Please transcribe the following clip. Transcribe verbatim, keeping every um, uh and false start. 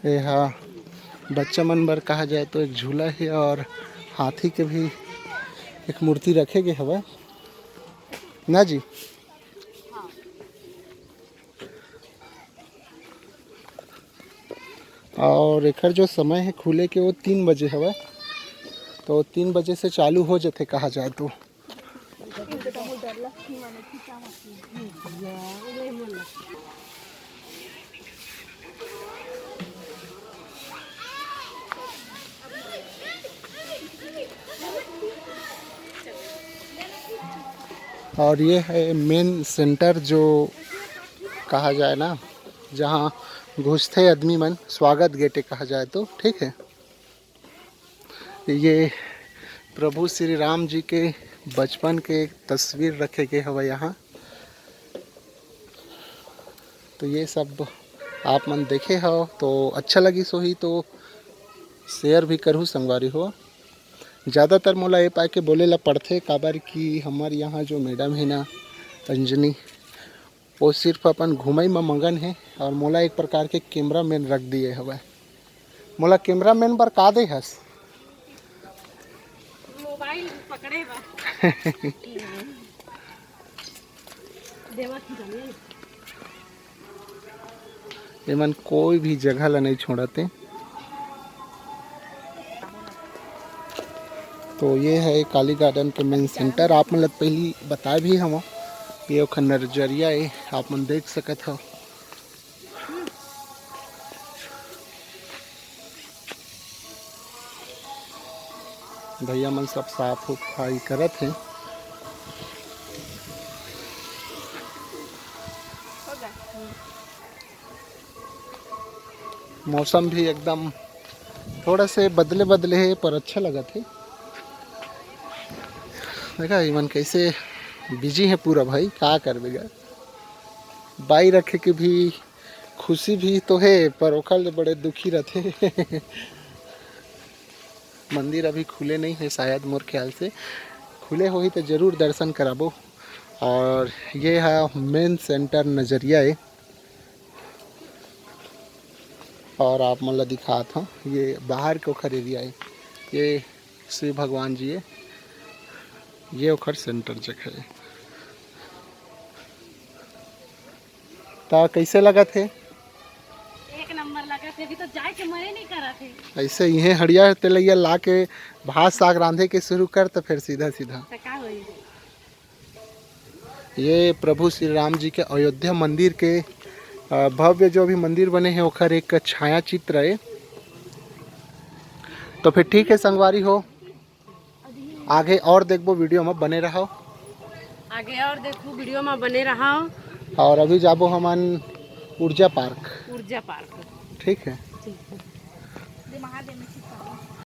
ये हा बच्चा मन बर कहा जाए तो एक झूला हे और हाथी के भी एक मूर्ति रखे गे हवय ना जी। और एकर जो समय है खुले के, वो तीन बजे हवय, तो तीन बजे से चालू हो जथे कहा जाए तो। और ये है मेन सेंटर, जो कहा जाए ना, जहाँ घुसथे आदमी मन, स्वागत गेटे कहा जाए तो, ठीक है। ये प्रभु श्री राम जी के बचपन के तस्वीर रखे गे हवय यहाँ। तो ये सब आप मन देखे हव तो अच्छा लगिस होही तो शेयर भी करहू संगवारी हो। ज़्यादातर मोला ये पाय के बोले ला पड़थे, काबर कि हमर यहाँ जो मैडम है ना, अंजनी, वो सिर्फ अपन घुमई म मगन हे और मोला एक प्रकार के कैमरामैन रख दिए हवय। मोला कैमरामैन बर का दे हस? मोबाइल पकड़े बर। देवा की जाने। एमन कोई भी जगह ला नहीं छोड़ते। तो ये है काली गार्डन के मेन सेंटर। आप मन ला पहली बताए भी हम, ये ओखर नजरिया ए, आप मन देख सकत हो। भैया मन सब साफ सफाई करत हे। मौसम भी एकदम थोड़ा से बदले बदले हे, पर अच्छा लगत हे। देखा, इमन कैसे बिजी हे पूरा भाई, का करबे गा। बाई रखे के भी खुशी भी तो हे, पर ओकर ले बड़े दुखी रथे। मंदिर अभी खुले नहीं है शायद, मोर ख्याल से खुले होही तो जरूर दर्शन कराबो। और ये है मेन सेंटर नजरिया ए। और आप मन ला दिखात हूँ, ये बाहर के ओखर एरिया है, ये शिव भगवान जी है, ये ओखर सेंटर जगह है। ता कैसे लगत है? एक नंबर लगत है, अभी तो जाए के मने नहीं करत है। ऐसे इहे हड़िया तेलैया ला के भात साग रांधे के शुरू कर, तो फिर सीधा सीधा तो का होई? ये प्रभु श्री राम जी के अयोध्या मंदिर के, अ, भव्य जो भी मंदिर बने हैं, ओखर एक छाया चित्र है। तो फिर ठीक है संगवारी हो, आगे और देखबो, वीडियो में बने रहो। आगे और देखो, वीडियो में बने रहो। और अभी जाबो हमन ऊर्जा पार्क। ऊर्जा पार्क। ठीक है। ठीक है। दे महादेव में चिपका।